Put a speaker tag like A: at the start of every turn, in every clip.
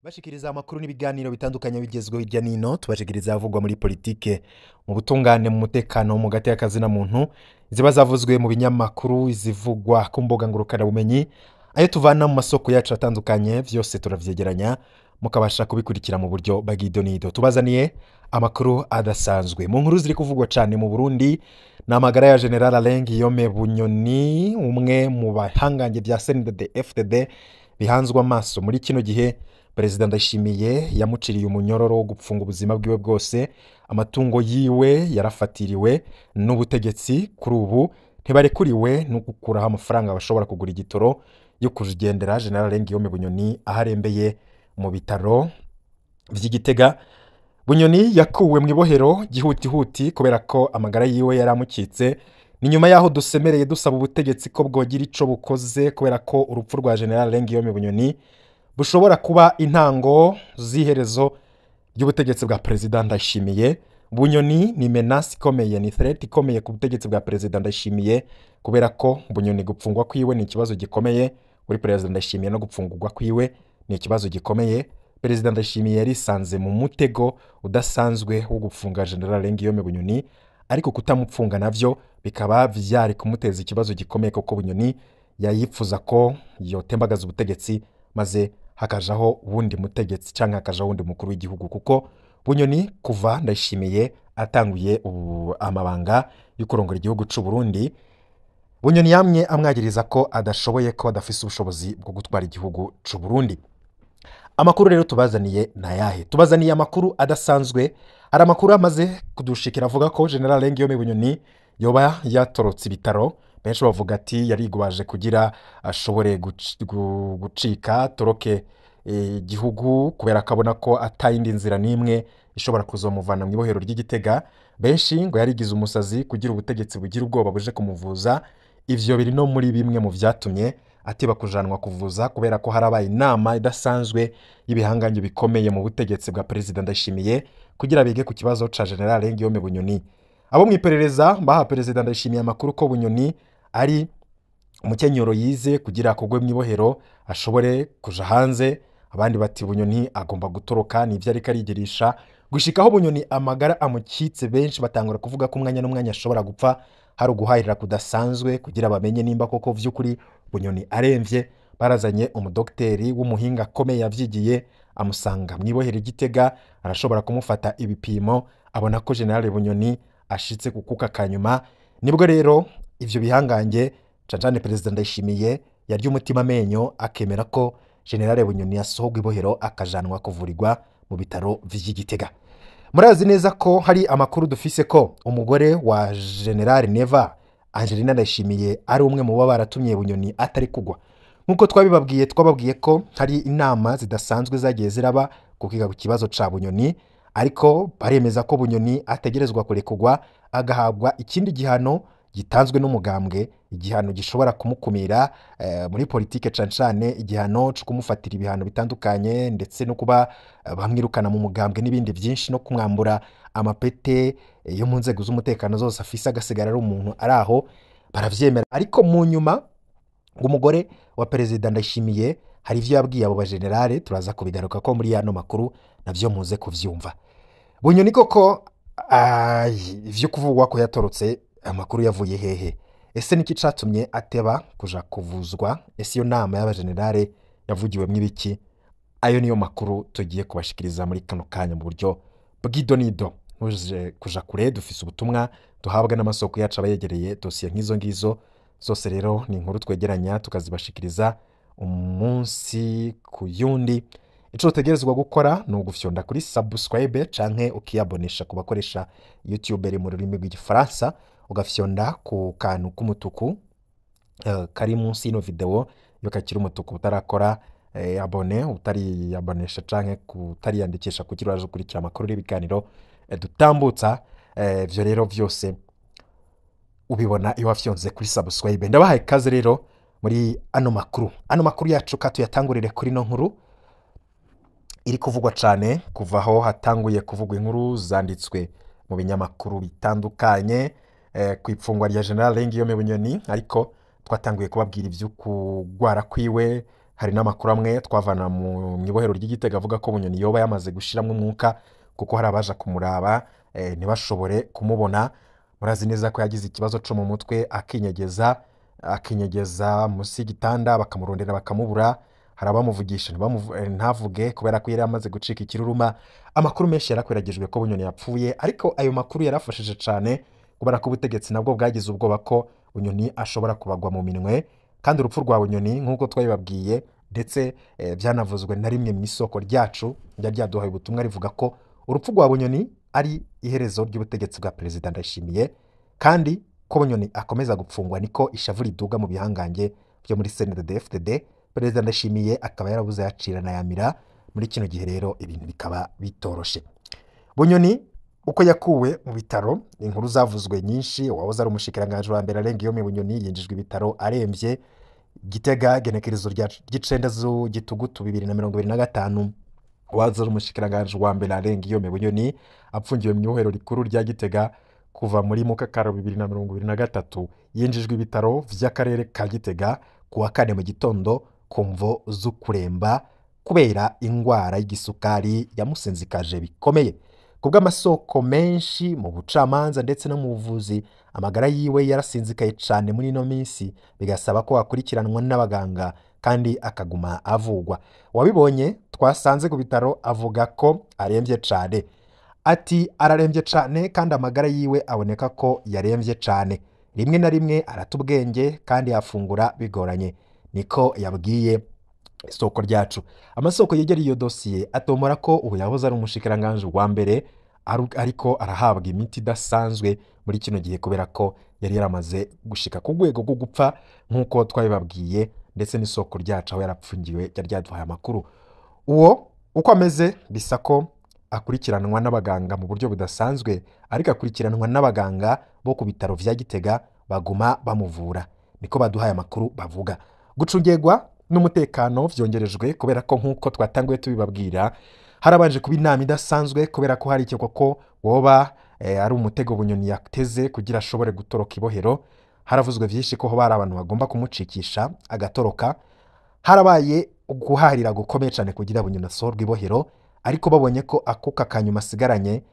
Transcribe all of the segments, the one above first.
A: Bashikiriza amakuru n'ibiganiro bitandukanye bigezweho hirya nino, tubashikiriza avugwa muri politike, mu butungane, mu mutekano, mu gati y'akazina muntu, ziba zavuzwe mu binyamakuru, izivugwa ku mbuga ngurukanabumenyi, ayo tuvana mu masoko yacu atandukanye, vyose turavyegeranya mukabasha kubikurikira mu buryo bw'idonido. Tubazaniye amakuru adasanzwe mu nkuru ziri kuvugwa cyane mu Burundi ni amagara ya General Alain Guillaume Bunyoni, umwe mu bahangange bya CNDD FDD bihanzwe amaso muri kino gihe. Perezida Ndayishimiye yamuciriye umunyororo wo gupfunga ubuzima bwiwe bwose, amatungo yiwe yarafatiriwe n'ubutegetsi, kuri ubu ntibarekuriwe no gukuraho amafaranga bashobora kugura igitoro yo kugendera General Alain Guillaume Bunyoni aho arembeye mu bitaro vy'Igitega. Bunyoni yakuwe mu ibohero gihutihuti kubera ko amagara yiwe yaramukitse. Ni nyuma yaho dusemereye dusaba ubutegetsi ko bwogira ico bukoze kubera ko urupfu rwa General Alain Guillaume Bunyoni bushobora kuba intango z'iherezo ry'ubutegetsi bwa Perezida Ndayishimiye. Bunyoni ni menace ikomeye, ni threat ikomeye ku butegetsi bwa Perezida Ndayishimiye, kubera ko Bunyoni gupfungwa kwiwe ni ikibazo gikomeye kuri Perezida Ndayishimiye, no gupfungurwa kwiwe ni ikibazo gikomeye. Perezida Ndayishimiye yarisanze mu mutego udasanzwe wo gupfunga General Alain Guillaume Bunyoni, ariko kutamupfunga navyo bikaba vyari kumuteza ikibazo gikomeye, kuko Bunyoni yayifuza ko yotembagaza ubutegetsi maze hakajaho uwundi mutegetsi canke hakajaho uwundi mukuru w'igihugu, kuko Bunyoni kuva Ndayishimiye atanguye ubu amabanga yo kurongora igihugu c'u Burundi, Bunyoni yamye amwagiriza ko adashoboye, ko adafise ubushobozi bwo gutwara igihugu c'u Burundi. Amakuru rero tubazaniye nayahe? Tubazaniye amakuru adasanzwe. Hari amakuru amaze kudushikira avuga ko General Alain Guillaume Bunyoni yoba yatorotse ibitaro. Benshi bavuga ati yarigwaje kugira ashobore gucika toroke igihugu, kubera ko abona ko atayindi nzira n'imwe ishobora kuzomuvana mu ibohero ry'Igitega. Benshi ngo yarigize umusazi kugira ubutegetsi bugira ubwoba buje kumuvuza. Ivyo biri no muri bimwe mu vyatumye atiba kujanwa kuvuza, kubera ko harabaye inama idasanzwe y'ibihangange bikomeye mu butegetsi bwa Perezida Ndayishimiye kugira bige ku kibazo ca General Alain Guillaume Bunyoni. Abo mw'iperereza baha Perezida Ndayishimiye amakuru ko Bunyoni ari umukenyero yize kugira akogwe mw'ibohero ashobore kuja hanze. Abandi bati Bunyoni agomba gutoroka, nivyo ariko arigirisha. Gushikaho Bunyoni amagara amukitse, benshi batangura kuvuga ko umwanya n'umwanya ashobora gupfa. Hari uguhahirira kudasanzwe kugira bamenye nimba koko vy'ukuri Bunyoni aremvye. Barazanye umudokiteri w'umuhinga akomeye yavyigiye, amusanga mw'ibohero Igitega, arashobora kumufata ibipimo, abona ko General Bunyoni ashitse kukuka kanyuma. Nibwo rero ivyo bihangange cane Perezida Ndayishimiye yarya umutima amenyo akemera ko General Bunyoni yasohogwa ibohero akajanwa kuvurirwa mu bitaro vy'Igitega. Murazi neza ko hari amakuru dufise ko umugore wa General Neva, Angelina Ndayishimiye, ari umwe mu baba baratumye Bunyoni atari kugwa. Nkuko twabibabwiye, twababwiye ko hari inama zidasanzwe zagiye ziraba kukiga ku kibazo ca Bunyoni, ariko baremeza ko Bunyoni ategerezwa kurekugwa agahabwa ikindi gihano gitanzwe n'umugambwe, igihano gishobora kumukumira muri politike, cane cane igihano co kumufatira ibihano bitandukanye, ndetse no kuba bamwirukana mu mugambwe n'ibindi vyinshi, no kumwambura amapete yo mu nzego z'umutekano zose afise, agasigara ari umuntu ari aho. Baravyemera, ariko mu nyuma ngo umugore wa Perezida Ndayishimiye hari ivyo yabwiye abo bagenerale, turaza kubigaruka ko muri yano makuru navyo muze kuvyumva. Bunyoni koko ivyo kuvugwa ko yatorotse, amakuru yavuye hehe? Ese niki catumye ateba kuja kuvuzwa? Ese iyo nama y'abagenerale yavugiwemwo ibiki? Ayo niyo makuru tugiye kubashikiriza muri kano kanya mu buryo bw'idonido. Ntuje kuja kure, dufise ubutumwa duhabwa n'amasoko yacu aba yegereye dosiye nk'izo ngizo zose. Rero ni inkuru twegeranya tukazibashikiriza umunsi ku yundi. Ico utegerezwa gukora ni ugufyonda kuri subscribe canke ukiyabonesha ku bakoresha YouTube mu rurimi rw'igifaransa, ugafyonda ku kantu k'umutuku kari munsi y'ino video. Iyo kakiri umutuku utarakora abone, utariyabonesha canke kutariyandikisha kugira uraje ukurikira amakuru n'ibiganiro dutambutsa. Ivyo rero vyose ubibona iyo wafyonze kuri subscribe. Ndabahaye ikaze rero muri ano makuru. Ano makuru yacu katuyatangurire kuri no nkuru iri kuvugwa cane kuva aho hatanguye kuvugwa inkuru zanditswe mu binyamakuru bitandukanye ku ipfungwa rya General Guillaume Bunyoni, ariko twatanguye kubabwira ivyo kugwara kwiwe. Hari n'amakuru amwe twavana mu ibohero ry'Igitega avuga ko Bunyoni yoba yamaze gushiramwo umwuka, kuko hari abaja kumuraba ntibashobore kumubona. Murazi neza ko yagize ikibazo co mu mutwe, akinyegeza munsi y'igitanda, bakamurondera bakamubura. Hari abamuvugisha ntavuge kubera ko yari amaze gucika ikiruruma. Amakuru menshi yarakwiragijwe ko Bunyoni yapfuye, ariko ayo makuru yarafashije cane kubera ko ubutegetsi nabwo bwagize ubwoba ko Bunyoni ashobora kubagwa mu minwe. Kandi urupfu rwa Bunyoni nk'uko twabibabwiye, ndetse byanavuzwe na rimwe mu isoko ryacu ryari ryaduhaye ubutumwa rivuga ko urupfu rwa Bunyoni ari iherezo ry'ubutegetsi bwa Perezida Ndayishimiye, kandi ko Bunyoni akomeza gupfungwa niko ishavu riduga mu bihangange byo muri CNDD-FDD. Perezida Ndayishimiye akaba yarabuze yacira na yamira. Muri kino gihe rero ibintu bikaba bitoroshe. Bunyoni uko yakuwe mu bitaro, inkuru zavuzwe nyinshi. Uwahoze ari umushikiranganji wa mbere Alain Guillaume Bunyoni yinjijwe ibitaro aremvye Gitega, genekerezo ry'icenda z'Ugitugutu 2025. Uwahoze ari umushikiranganji wa mbere Alain Guillaume Bunyoni apfungiwe mu ibohero rikuru rya Gitega kuva muri Mukakaro 2023, yinjijwe ibitaro vy'akarere ka Gitega kuwa kane mu gitondo ku mvo z'ukuremba kubera ingwara y'igisukari yamusinzikaje bikomeye. Kubw'amasoko menshi mu bucamanza ndetse no mu buvuzi, amagara yiwe yarasinzikaye cane muri ino minsi, bigasaba ko akurikiranwa n'abaganga kandi akaguma avugwa. Wabibonye twasanze ku bitaro avuga ko aremvye cane. Ati araremvye cane kandi amagara yiwe aboneka ko yaremvye cane. Rimwe na rimwe arata ubwenge kandi afungura bigoranye, niko yabwiye isoko ryacu. Amasoko yegereye iyo dosiye atomora ko ubu yahoze ari umushikiranganji wa mbere ariko arahabwa imiti idasanzwe muri kino gihe, kubera ko yari yaramaze gushika ku rwego rwo gupfa nk'uko twabibabwiye, ndetse n'isoko ryacu aho yarapfungiwe ryari ryaduhaye amakuru. Uwo uko ameze bisa ko akurikiranwa n'abaganga mu buryo budasanzwe, ariko akurikiranwa n'abaganga bo ku bitaro vya Gitega baguma bamuvura, niko baduhaye amakuru bavuga. Gucungerwa n'umutekano vyongerejwe kubera ko nk'uko twatanguye tubibabwira, harabanje kuba inama idasanzwe kubera ko hari ikekwa ko woba ari umutego Bunyoni yateze kugira ashobore gutoroka ibohero. Haravuzwe vyinshi ko hoba hari abantu bagomba kumucikisha agatoroka. Harabaye guharira gukomeye cane kugira Bunyoni asohorwe ibohero, ariko babonye ko akuka kanyuma asigaranye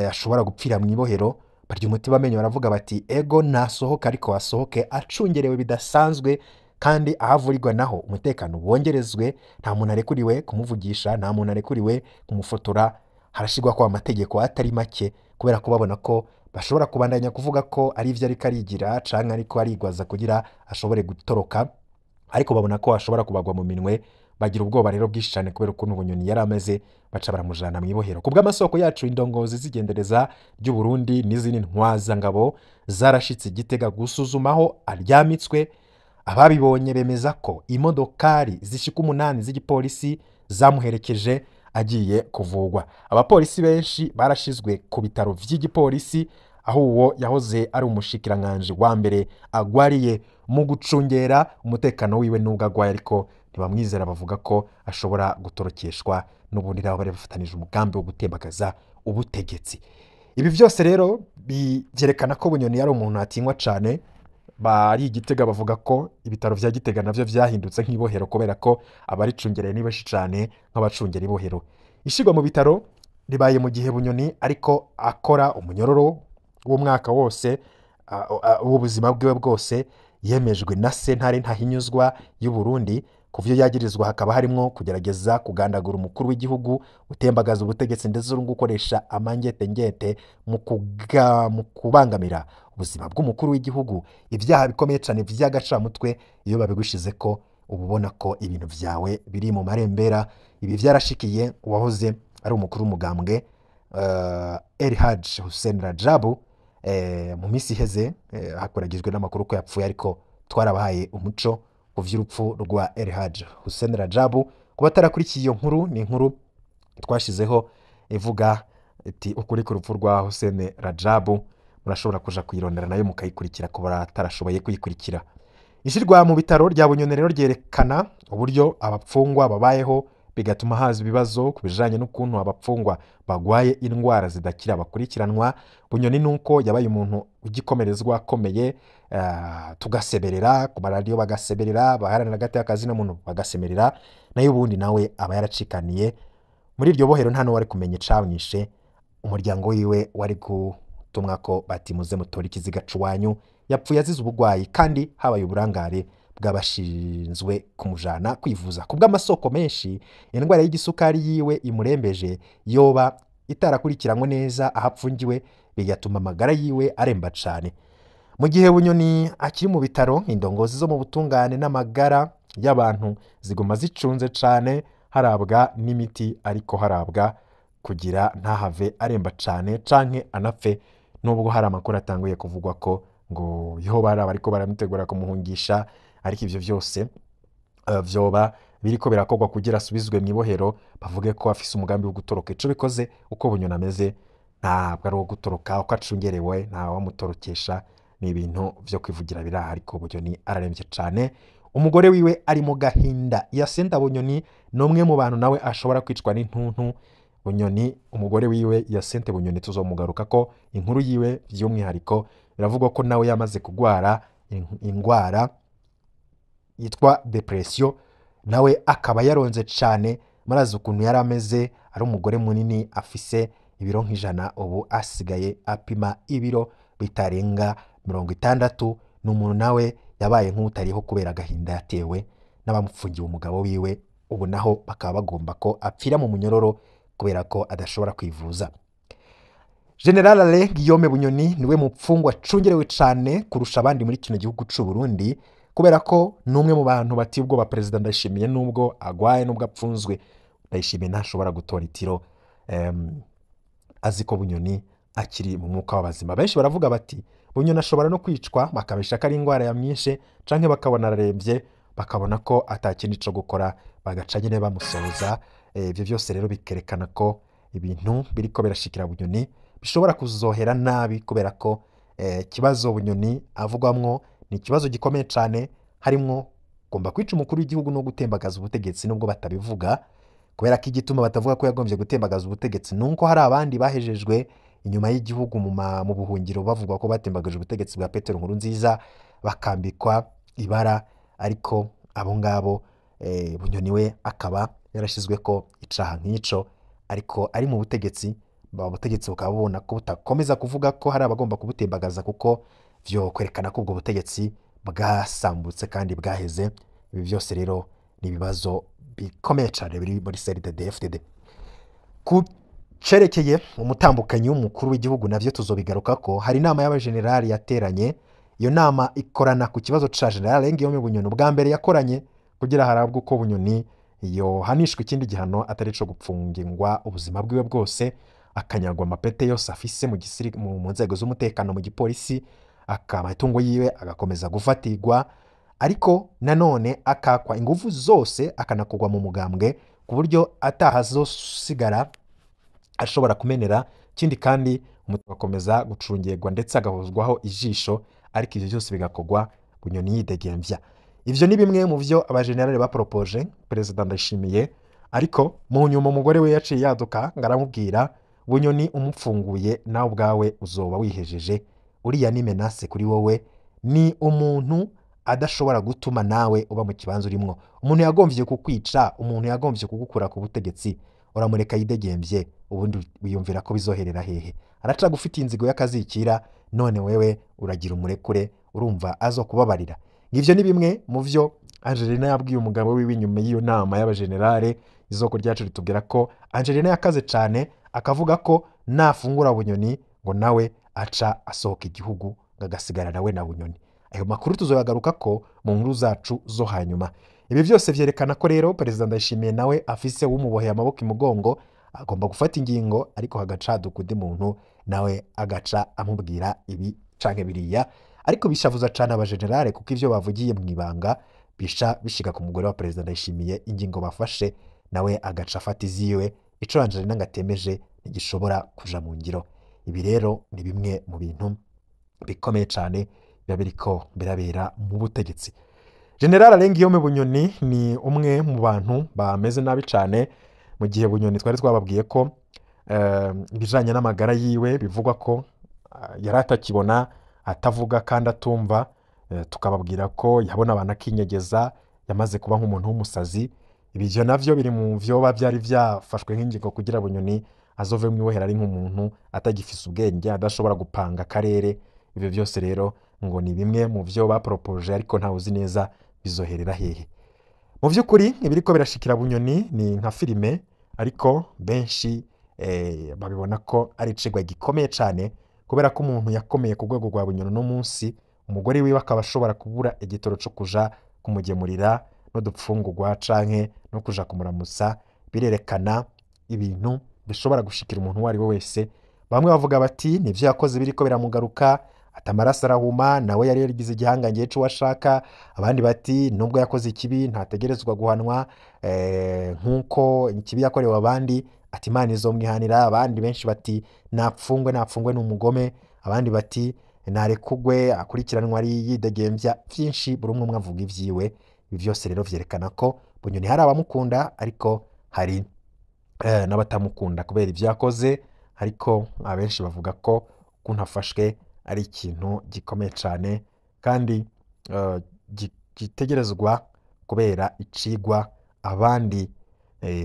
A: ashobora gupfira mu ibohero, barya umuti bamenye baravuga bati ego nasohoka, ariko asohoke acungerewe bidasanzwe, kandi ahavurirwa naho umutekano wongerezwe, nta muntu arekuriwe kumuvugisha, nta muntu arekuriwe kumufotora. Harashirwa ko amategeko atari make kubera ko babona ko bashobora kubandanya kuvuga ko ari ivyo ariko arigira canke ariko arigwaza kugira ashobore gutoroka, ariko babona ko ashobora kubagwa mu minwe. Bagira ubwoba rero bwinshi cane kubera ukuntu Bunyoni yari ameze, baca baramujana mu ibohero. Kubw'amasoko yacu, indongozi z'igendereza ry'u Burundi n'izindi ntwazangabo zarashitse Gitega gusuzumaho aryamitswe. Ababibonye bemeza ko imodokari zishika 8 z'igipolisi zamuherekeje agiye kuvugwa. Abapolisi benshi barashizwe ku bitaro vy'igipolisi aho uwo yahoze ari umushikiranganji wa mbere agwariye mu gucungera umutekano wiwe, nubwo agwaye ariko ntibamwizera, bavuga ko ashobora gutorokeshwa n'ubundi nabo bari bafatanije umugambi wo gutembagaza ubutegetsi. Ibi vyose rero byerekana ko Bunyoni yari umuntu atinywa cane. Bari Igitega bavuga ko ibitaro vya Gitega navyo vyahindutse nk'ibohero kubera ko abaricungereye ni benshi cane nk'abacungera ibohero. Ishigwa mu bitaro ribaye mu gihe Bunyoni ariko akora umunyororo w'umwaka wose w'ubuzima bwiwe bwose, yemejwe na sentare ntahinyuzwa y'u Burundi. Ku vyo yagirizwa hakaba harimwo kugerageza kugandagura umukuru w'igihugu, gutembagaza ubutegetsi ndetse no gukoresha amangetengete mu kubangamira ubuzima bw'umukuru w'igihugu. Ivyaha bikomeye cane vy'agacamutwe, iyo babigushize ko uba ubona ko ibintu vyawe biri mu marembera. Ibi vyarashikiye uwahoze ari umukuru w'umugambwe El Hadj Hussein Rajabu mu minsi iheze, hakuragijwe n'amakuru ko yapfuye, ariko twarabahaye umuco ku vy'urupfu rwa El Hadj Hussein Rajabu. Ku batarakurikiye iyo nkuru, ni inkuru twashizeho ivuga iti ukuri ku rupfu rwa Hussein Rajabu, murashobora kuja kuyirondera nayo mukayikurikira ku batarashoboye kuyikurikira. Ishirwa mu bitaro rya Bunyoni rero ryerekana uburyo abapfungwa babayeho bigatuma haza ibibazo ku bijanye n'ukuntu abapfungwa bagwaye indwara zidakira bakurikiranwa. Bunyoni nuko yabaye umuntu ugikomerezwa akomeye, tugaseberera ku maradiyo, bagaseberera baharanira hagati y'akazi muntu bagasemerera, nayo ubundi nawe aba yaracikaniye muri iryo bohero, nta n'uwari kumenya icamwishe. Umuryango wiwe wari gutumwa ko bati muze mutore ikiziga c'uwanyu, yapfuye azize ubugwayi kandi habaye uburangare bw'abashinzwe kumujana kwivuza. Ku bw'amasoko menshi, indwara y'igisukari yiwe imurembeje yoba itarakurikiranwe neza aho apfungiwe, bigatuma amagara yiwe aremba cane. Mu gihe Bunyoni akiri mu bitaro, indongozi zo mu butungane n'amagara y'abantu ziguma zicunze cane, harabwa n'imiti, ariko harabwa kugira ntahave aremba cane canke anapfe, nubwo hari amakuru atanguye kuvugwa ko ngo yoba hari abariko baramutegura kumuhungisha, ariko ivyo vyose vyoba biriko birakorwa kugira asubizwe mw'ibohero, bavuge ko afise umugambi wo gutoroka. Ico bikoze uko Bunyoni ameze ntabwo ari uwo gutoroka, uko acungerewe ntawamutorokesha, ni ibintu vyo kwivugira biraha, ariko Bunyoni araremvye cane. Umugore wiwe ari mu gahinda. Yasenda Bunyoni ni umwe mu bantu nawe ashobora kwicwa n'intuntu. Bunyoni, umugore wiwe Yasente Bunyoni, tuzomugaruka ko inkuru yiwe by'umwihariko. Biravugwa ko nawe yamaze kugwara ingwara yitwa depression, nawe akaba yaronze cane. Murazi ukuntu yari ameze, ari umugore munini afise ibiro nk'ijana, ubu asigaye apima ibiro bitarenga 60. Ni umuntu nawe yabaye nk'utariho kubera agahinda yatewe n'abamufungiye umugabo wiwe, ubu naho bakaba bagomba ko apfira mu munyororo kubera ko adashobora kwivuza. General Alain Guillaume Bunyoni niwe mupfungwa acungerewe cane kurusha abandi muri kino gihugu c'u Burundi, kubera ko ni umwe mu bantu batiye ubwoba Perezida Ndayishimiye. Nubwo agwaye, nubwo apfunzwe, Ndayishimiye ntashobora gutora itiro azi ko Bunyoni akiri mu mwuka w'abazima. Benshi baravuga bati Bunyoni ashobora no kwicwa, bakabesha ko ari indwara yamwishe, canke bakabona araremvye, bakabona ko atakindi co gukora, bagaca nyene bamusohoza. Ivyo vyose rero bikerekana ko ibintu biriko birashikira Bunyoni bishobora kuzohera nabi, kubera ko ikibazo Bunyoni avugwamwo ni ikibazo gikomeye cane, harimwo gomba kwica umukuru w'igihugu no gutembagaza ubutegetsi, nubwo batabivuga. Kubera ko igituma batavuga ko yagombye gutembagaza ubutegetsi nuko hari abandi bahejejwe inyuma y'igihugu mu buhungiro bavugwa ko batembagaje ubutegetsi bwa Petero Nkurunziza, bakambikwa ibara, ariko abo ngabo Bunyoni we akaba yarashizwe ko icaha nk'ico, ariko ari mu butegetsi. Ubutegetsi bukaba bubona ko butakomeza kuvuga ko hari abagomba kubutembagaza, kuko vyo kwerekana ko ubwo butegetsi bwasambutse kandi bwaheze. Ibi byose rero ni ibibazo bikomeye cane biri muri CNDD-FDD. Ku cerekeye umutambukanyi w'umukuru w'igihugu navyo tuzobigarukako. Hari inama y'abajenerali yateranye, iyo nama ikorana ku kibazo ca General Guillaume Bunyoni. Ubwa mbere yakoranye kugira harabwe uko Bunyoni yohanishwa ikindi gihano atari ico gupfungingwa ubuzima bwiwe bwose, akanyagwa amapete yose afise mu nzego z'umutekano, mu gipolisi, amatungo yiwe agakomeza gufatirwa, ariko nanone akakwa ingufu zose, akanakugwa mu mugambwe ku buryo atahazosigara ashobora kumenera. Ikindi kandi agakomeza gucungirwa ndetse agahozwaho ijisho, ariko ivyo byose bigakorwa Bunyoni yidegemvya. Ivyo ni bimwe mu vyo abajenerali bapropoje Perezida Ndayishimiye, ariko mu nyuma umugore we yaciye yaduka ngo aramubwira: Bunyoni umupfunguye nawe ubwawe uzoba wihejeje, uriya ni menace kuri wowe, ni umuntu adashobora gutuma nawe uba mu kibanza urimwo. Umuntu yagomvye kukwica, umuntu yagomvye kugukura ku butegetsi, uramureka yidegemvye, ubundi wiyumvira ko bizoherera hehe? Araca gufitiye inzigo y'akazikira, none wewe uragira umurekure, urumva azokubabarira? Ngivyo ni bimwe mu vyo Angelina yabwiye umugabo wiwe inyuma y'iyo nama y'abajenerale. Isoko ryacu ritubwira ko Angelina yakaze cane, akavuga ko nafungura Bunyoni ngo nawe aca asohoka igihugu, ngo agasigara nawe na Bunyoni. Ayo makuru tuzoyagaruka ko mu nkuru zacu zo hanyuma. Ibi byose vyerekana ko rero Perezida Ndayishimiye nawe afise wumuboheye amaboko imugongo, agomba gufata ingingo, ariko hagacaduka undi muntu nawe agaca amubwira ibi canke biriya. Ariko bishavuza cane abajenerale, kuko ivyo bavugiye mu ibanga bisha bishiga ku mugore wa Perezida Ndayishimiye, ingingo bafashe nawe agaca afata iziwe, ico Angelina ngatemeje ntigishobora kuja mu ngiro. Ibi rero ni bimwe mu bintu bikomeye cane biba biriko birabera mu butegetsi. General Alain Guillaume Bunyoni ni umwe mu bantu bameze nabi cane, mu gihe Bunyoni twari twababwiye ko ibijanye n'amagara yiwe bivugwa ko yari atakibona, atavuga kandi atumva, tukababwira ko yabona abantu akinyegeza, yamaze kuba nk'umuntu w'umusazi. Ibyo navyo biri mu vyoba vyari vyafashwe nk'ingingo kugira Bunyoni azove mw'ibohero ari nk'umuntu atagifise ubwenge, adashobora gupanga akarere. Ibyo byose rero ngo ni bimwe mu vyo baporopoje, ariko ntawe uzi neza bizoherera hehe. Mu vy'ukuri ibiriko birashikira Bunyoni ni nka filime, ariko benshi babibona ko ari icigwa gikomeye cane, kubera ko umuntu yakomeye ku rwego rwa Bunyoni uno munsi, umugore wiwe akaba ashobora kubura igitoro co kuja kumugemurira n'udupfungurwa canke no kuja kumuramutsa. Birerekana ibintu bishobora gushikira umuntu uwo ari we wese. Bamwe bavuga bati nivyo yakoze biriko biramugaruka, ati amaraso arahuma, nawe yari yarigize igihangange c'uwo ashaka. Abandi bati nubwo yakoze ikibi ntategerezwa guhanwa nk'uko ikibi yakorewe abandi, ati Imana izomwihanira. Abandi benshi bati napfungwe, napfungwe ni umugome. Abandi bati narekugwe akurikiranwa ari yidegembya. Vyinshi, buri umwe umwe avuga ivyiwe. Ibi vyose rero vyerekana ko Bunyoni hari abamukunda, ariko hari n'abatamukunda kubera ivyo yakoze. Ariko abenshi bavuga ko ukuntu afashwe ari ikintu gikomeye cane, kandi gitegerezwa kubera icigwa abandi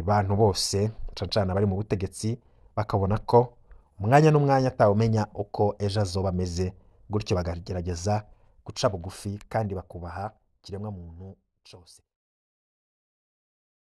A: bantu bose, cane cane abari mu butegetsi, bakabona ko umwanya n'umwanya atawumenya uko ejo azoba ameze, gutyo bakagerageza guca bugufi kandi bakubaha ikiremwa muntu cose.